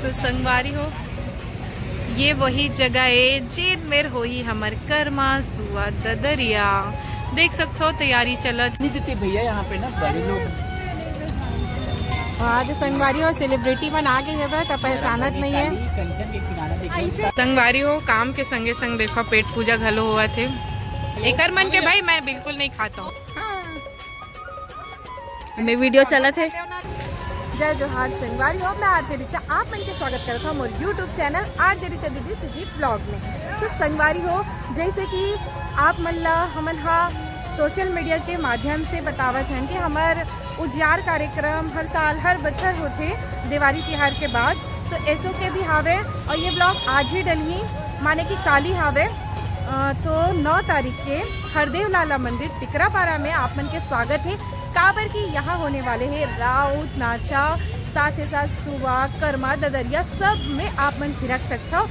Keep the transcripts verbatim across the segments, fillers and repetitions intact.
तो संगवारी हो, ये वही जगह है जेन मेर होही हमर करमा सुआ ददरिया। देख सकथो, तैयारी चलत। नहीं देते भैया यहाँ पे ना, बड़े लोग। हाँ, तो संगवारी हो, सेलिब्रिटी मन आ गए हे, त पहचानत नहीं है। संगवारी हो, काम के संगे संग देखो, पेट पूजा घलो होवत हे। एकर मन के भाई, मैं बिल्कुल नहीं खाता हूँ। हाँ। मैं वीडियो चलत हे। जय जोहार संगवारी हो, मैं आरजे रिचा, आप मन के स्वागत करत हूँ मोर YouTube चैनल आरजे रिचा दीदी सीजी ब्लॉग में। तो संगवारी हो, जैसे कि आप मन ला हमन हा सोशल मीडिया के माध्यम से बतावत हन कि हमर उजियार कार्यक्रम हर साल, हर बछर होथे देवारी तिहार के बाद। तो एसो के भी हावे और ये ब्लॉग आज ही डलही, माने कि काली हावे। अ, तो नौ तारीख के हरदेव लाला मंदिर टिकरापारा में आप मन के स्वागत है, काबर कि यहाँ होने वाले है राउत नाचा, साथ ही साथ सुआ, करमा, ददरिया, सब में आप मन थिरक सकथो।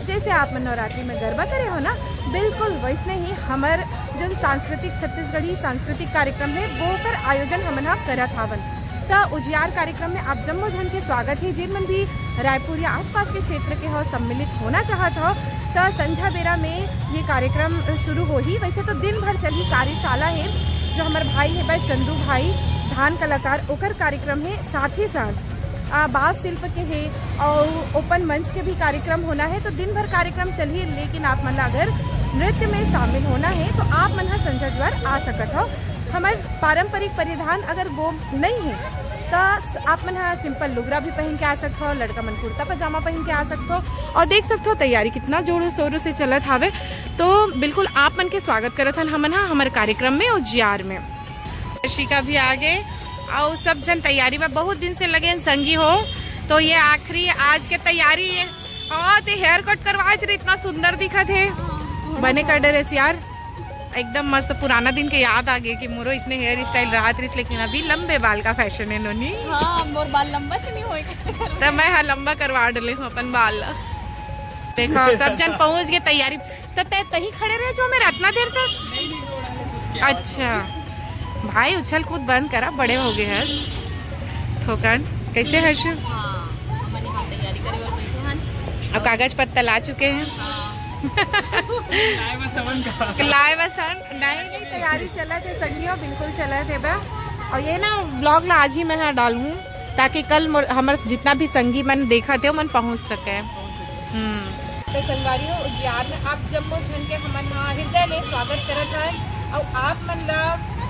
जैसे आप मन नवरात्रि में गरबा करे हो ना, बिल्कुल वैसने ही हमर जो सांस्कृतिक, छत्तीसगढ़ी सांस्कृतिक कार्यक्रम है, वो कर आयोजन हमन ह करत हावन। त उजियार कार्यक्रम में आप जम्मो झन के स्वागत है। जिन मन भी रायपुर या आसपास के क्षेत्र के हो, सम्मिलित होना चाहत हो, त संझा बेरा में ये कार्यक्रम शुरू होही। वैसे तो दिन भर चलही कार्यशाला है, जो हमर भाई है भाई चंदू भाई, धान कलाकार, ओकर कार्यक्रम है। साथ ही साथ आ, बाल शिल्प के हे और ओपन मंच के भी कार्यक्रम होना है, तो दिन भर कार्यक्रम चलही। लेकिन आप मन ला अगर नृत्य में शामिल होना है, तो आप मन ह संझा जुआर आ सकत हो। हमर पारंपरिक परिधान अगर वो नहीं है, तो आप मन ह सिंपल लुगरा भी पहन के आ सकत हो, लड़का मन कुर्ता पजामा पहन के आ सकत हो। और देख सकत हो, तैयारी कितना जोरों शोरों से चलत हावे। तो बिल्कुल आप मन के स्वागत करत हन हमन ह हमर कार्यक्रम में उजियार में। दर्शिका भी आ गए और सब झन तैयारी में बहुत दिन से लगे हैं संगी हो। तो ये आखिरी आज के तैयारी है। और ते हेयर कट करवाए रहे, इतना सुंदर दिखत है। बने कर डरे यार, एकदम मस्त। पुराना दिन के याद आ गए कि मोरो इसने हेयर स्टाइल रहत रिस, लेकिन अभी लंबे बाल का फैशन है नोनी। हाँ, मोर बाल लंबा च नहीं होए, कैसे करूँ? तो मैं हा लंबा करवा डले हूँ अपन बाल ला। देखो, सब झन पहुँच गए तैयारी। तो तय तही खड़े रहे जो मेरा इतना देर तक। अच्छा भाई, उछल कूद बंद करा, बड़े हो गए हस। थोकन, कैसे हर्षु? हाँ, हमन यहाँ तैयारी करे बर बैठे हन। अब कागज पत्ता ला चुके हैं। हाँ। लाए बस हमन का। लाए बस हम, नहीं, नहीं, तैयारी चलत है संगियो, बिल्कुल चलत है बा। और ये ना ब्लॉग ला आज ही मैं यहाँ डालूँ, ताकि कल मोर-, हमर जितना भी संगी मन देखत हे, मन पहुँच सके। हम्म। तो संगवारी हो, उजियार में आप जम्मो झन के हमन हा हृदय ले स्वागत करत हन। और आप मन ला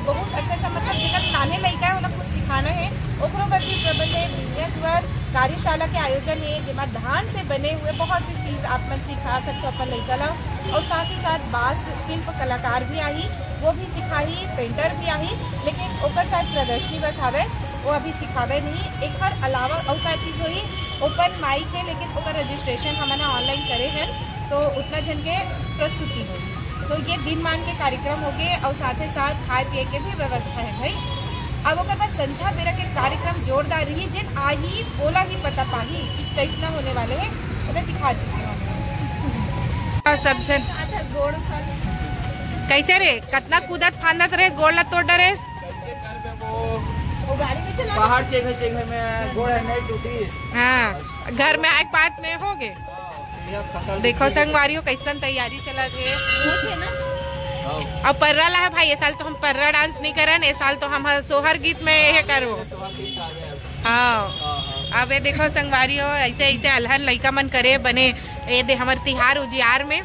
बहुत अच्छा, अच्छा, मतलब जेकर नान्हे लइका है, ओला कुछ सिखाना है, ओकरो बर भी प्रबंध है। बिनिया जुआर कार्यशाला के आयोजन है, जेमा धान से बने हुए बहुत सी चीज आप मन सिखा सकते हो अपन लइका ला। और साथ ही साथ बांस शिल्प कलाकार भी आही, वो भी सिखाही, पेंटर भी आही, लेकिन ओकर शायद प्रदर्शनी बस हावय, वो अभी सिखावे नहीं। एकर अलावा अउ का चीज होही, ओपन माइक है, लेकिन ओकर रजिस्ट्रेशन हमन ह ऑनलाइन करे हन, तो उतना झन के प्रस्तुति होही। तो ये दिन मान के कार्यक्रम हो गए और साथ ही साथ खाए पिए के भी व्यवस्था है भाई। अब ओकर बाद संझा बेरा के कार्यक्रम जोरदार रही, जेन आही बोला ही पता पाही कि कैसना होने वाले हैं, उन्हें दिखा चुकी हूँ। और सब झन कैसे रे, कतना कूदत फांदत रहे, गोड़ ला तोड़ डरेस। वो गाड़ी में चला बाहर चेंगे चेंगे में गोड़ है नहीं टूटी। हाँ, घर में आए के बाद में हो गए। देखो संगवारी हो, कैसन तैयारी चलत हे। वो छे ना। अब पर्रा ला है भाई, ये साल तो हम पर्रा डांस नहीं करन, ये साल तो हम ह-, सोहर गीत में ये करो। हाँ, अब ये देखो संगवारी हो, ऐसे ऐसे अलहन लइका मन करे बने, ये दे हमर तिहार उजियार में।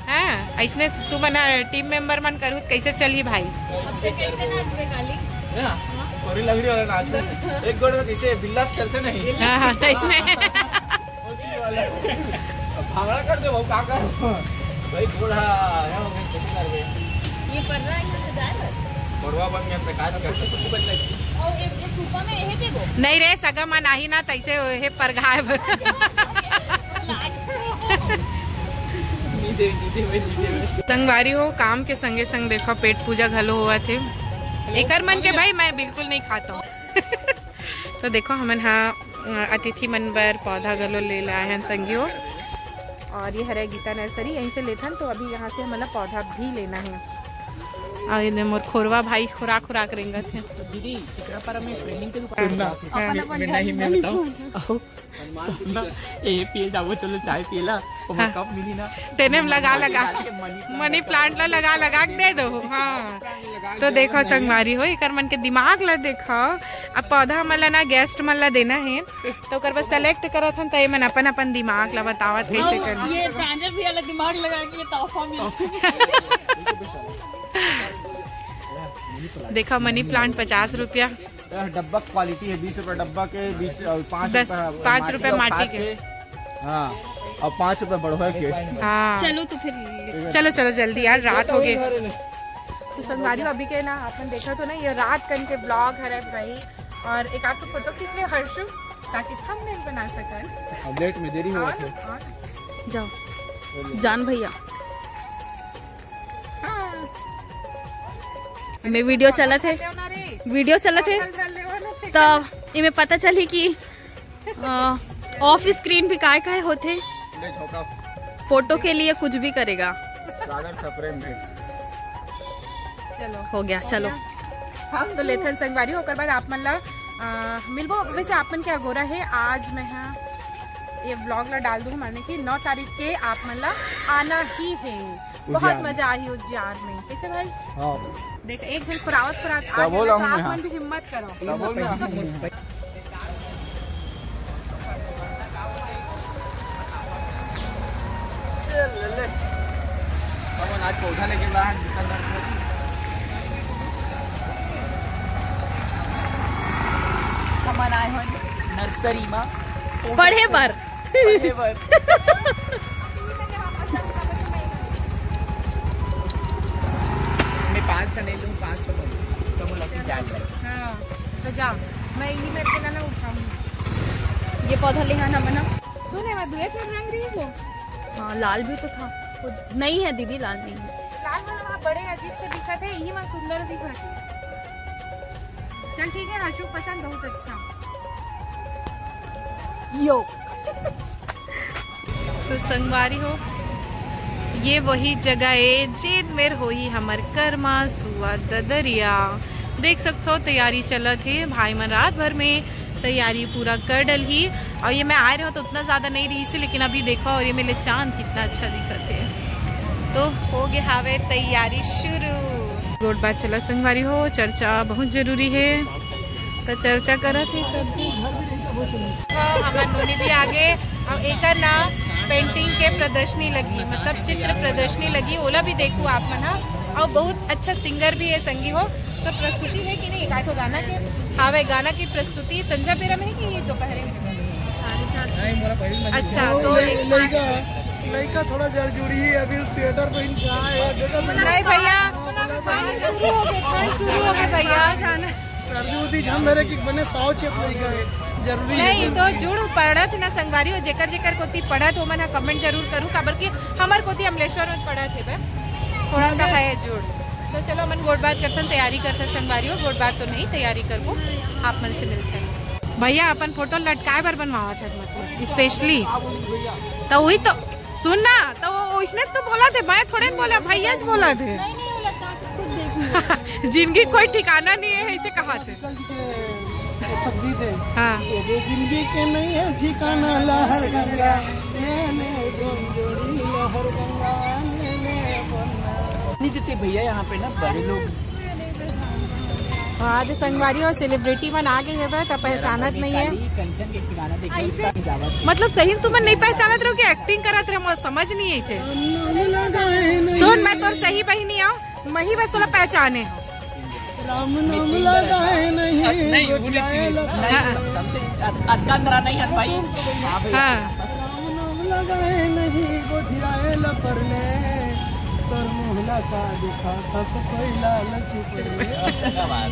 हाँ, ऐसने तुमन टीम मेंबर मन करू त कैसे चलही भाई? अब से कैसे नाचबे काली? है ना? हाँ। कोरी लंगड़ी वाला नाच में एक गोड़ में कैसे बिल्लास खेलते नहीं? हाँ, हाँ, तो इसमें वो चीज वाला। अब भांगड़ा कर दे, वो का कर? भाई, बूढ़ा है, वो कैसे कर दे? ये पर्रा यहाँ से जाए बस। पर्रा बन गया, प्रकाश कर। और ये, ये सूपा में यही देबो? नहीं रे, सगा मन आही ना, तैसे हे परघाए बर। नहीं देवे, नहीं देवे, नहीं देवे। संगवारी हो, काम के संगे संग देखो, पेट पूजा घलो होवत हे। एकर मन के भाई, मैं बिल्कुल नहीं खाता हूँ। तो देखो, हमन हा, अ, अतिथि मन बर पौधा घलो ले लाए हन संगी हो। और ये हरे गीता नर्सरी, यहीं से लेथन, तो अभी यहाँ से हमन ला पौधा भी लेना है। और ये दे मोर खोरवा भाई खुराक खुराक रेंगत है। दीदी, एकरा पर हमें फ्रेमिंग के दुकान हाँ। हाँ। मैं नहीं, मैं बताऊँ। ए, पिए जाबो, चलो चाय पिए ला। ओमा हाँ। कप मिली ना। तेने में लगा, लगा, मनी प्लांट ला लगा, लगा के दे दो। हाँ। तो देखो संगवारी हो, एकर मन के दिमाग ला देखो। अब पौधा मन ला ना गेस्ट मन ला देना है, तो ओकर बाद सेलेक्ट करत हन, तो ये मन अपन अपन दिमाग ला बतावत कैसे करना। ये प्रांजल भैया ला दिमाग लगा के तोहफा मिला। देखो मनी प्लांट पचास रुपया। डब्बा क्वालिटी है, बीस रुपया डब्बा के, बीस और पाँच दस, रुपया पाँच रुपया माटी के। हाँ, और पाँच रुपया बढ़वा के। हाँ। चलो तो फिर ले। चलो, चलो जल्दी यार, रात हो गए। तो संगवारी हो, अभी के ना आपन देखा तो ना, ये रात कन के ब्लॉग हरे भाई, और एक आध तो फोटो खींच ले हर्षु, ताकि थंबनेल बना सकन। अब लेट में देरी हो रहा है। जाओ जान भैया। हाँ। में वीडियो चलत है, वीडियो चलत है, तो इमे पता चली कि ऑफ स्क्रीन भी काय काय होथे। फोटो के लिए कुछ भी करेगा। सागर सप्रेम भेंट। चलो। हो गया, चलो। हम तो लेथन संगवारी, ओकर बाद आप मन ला, आ, मिलबो। वैसे आप मन के अगोरा है, आज मैं हाँ ये ब्लॉग ला डाल दूँ, माने कि नौ तारीख के आप मन ला आना ही है। बहुत मजा आही उज्जैन में। कैसे भाई? हाँ। देख, एक झन फुरावत फुरात आ गया ना, तो आप मन भी हिम्मत करो। हमन आज पौधा लेके बा हन दुकानदार से। हमन आए हन नर्सरी मा पढ़े बर। पढ़े बर। मैं पाँच ठन नहीं लूँ, पाँच ठन बोलूँ। तो बोला कि जान ले। हाँ, तो जा। मैं इही मेर तेला ना उठाऊंगी। ये पौधा ले आना बना। सुने, मैं दुए ठन रंग रही हूँ। हाँ, लाल भी तो था। वो नहीं है दीदी, लाल नहीं है। लाल वाला वहाँ बड़े अजीब से दिखत है, इही में सुंदर दिखत है। चल ठीक है, हर्षु पसंद बहुत अच्छा। यो। तो संगवारी हो, ये वही जगह है जेन मेर होही हमर करमा सुआ ददरिया। देख सकथो, तैयारी चलत हे, भाई मन रात भर में तैयारी पूरा कर डलही। और ये मैं आए रहो तो उतना ज्यादा नहीं रही से, लेकिन अभी देखो, और ये मेले चांद कितना अच्छा दिखत है। तो हो गए हावे तैयारी शुरू। गोठ बात चला संगवारी हो, चर्चा बहुत जरूरी है। तो चर्चा करत हे सब। तो हमर नोनी भी आगे। अब एकर ना पेंटिंग के प्रदर्शनी लगी, मतलब चित्र प्रदर्शनी लगी, ओला भी देखू आप मन ह। और बहुत अच्छा सिंगर भी है संगी हो। तो प्रस्तुति है कि नहीं, एक आठो गाना के? हावे, गाना की प्रस्तुति संझा बेरा में है कि ये दोपहर में? साढ़े चार से। अच्छा, तो एक लड़का, लड़का थोड़ा जड़जुड़ी है, अभी स्वेटर पहन के आए हैं। नहीं भैया, ठंड शुरू हो गई, ठंड शुरू हो गई भैया। सर्दी उर्दी झन धरे कि बने साव चेत लइका है, जरूरी है, नहीं जरूरी तो है। जुड़ पड़त ना संगवारी हो, जेकर जेकर कोती पड़त, ओमन ह कमेंट जरूर करू, काबर कि हमर कोती अमलेश्वर में पड़त हे बे, थोड़ा सा है जुड़। तो चलो, हमन गोठ बात करथन, तैयारी करथन संगवारी हो, गोठ बात तो नहीं, तैयारी करबो, आप मन से मिलथन। भैया अपन फोटो लटकाए बर बनवावत है, मतलब स्पेशली। तो वही तो सुन ना, तो वो इसने तो बोला थे, मैं थोड़े न बोला, भैया ज बोला थे। नहीं, नहीं, वो लटका के खुद देखूंगा। जिंदगी कोई ठिकाना नहीं है, ऐसे कहा थे। अटल जी के एक ठो गीत है। हाँ। ये दे जिंदगी के नहीं है ठिकाना, लहर गंगा, ले ले दो जोड़ी लहर गंगा, ले ले वरना। नहीं देते भैया, यहाँ पे ना बड़े लोग। हाँ, आज संगवारी और सेलिब्रिटी मन आ गए हैं, तो पहचानत नहीं है। कंचन के खिलाना देखो, ऐसे उसका जावत है। मतलब सही में तुमन नहीं पहचानत रहो कि एक्टिंग करत रहो, मोला समझ नहीं है छे। नाम लगा है नहीं। सुन, मैं तोर सही बहिनी आऊँ, मही बस तोला पहचाने हो। राम नाम लगा है नहीं, नहीं, वो गोठियाए चीज। ला। हाँ। सबसे अत-, अतका अंधरा नहीं है भाई। हाँ। राम नाम लगा है नहीं, गोठियाए ला परने। तोर मुहला का देखा था से कोई लालच पड़े। क्या बात।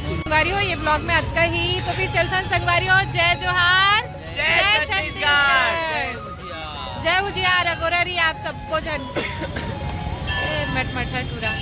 संगवारी हो, ये ब्लॉग में अतका ही, तो फिर चलथन संगवारी हो, जय जोहार, जय जय छत्तीसगढ़। छत्तीसगढ़। जय उजियार, अगोरा रही आप सबको झन। ए, मटमठा टूरा।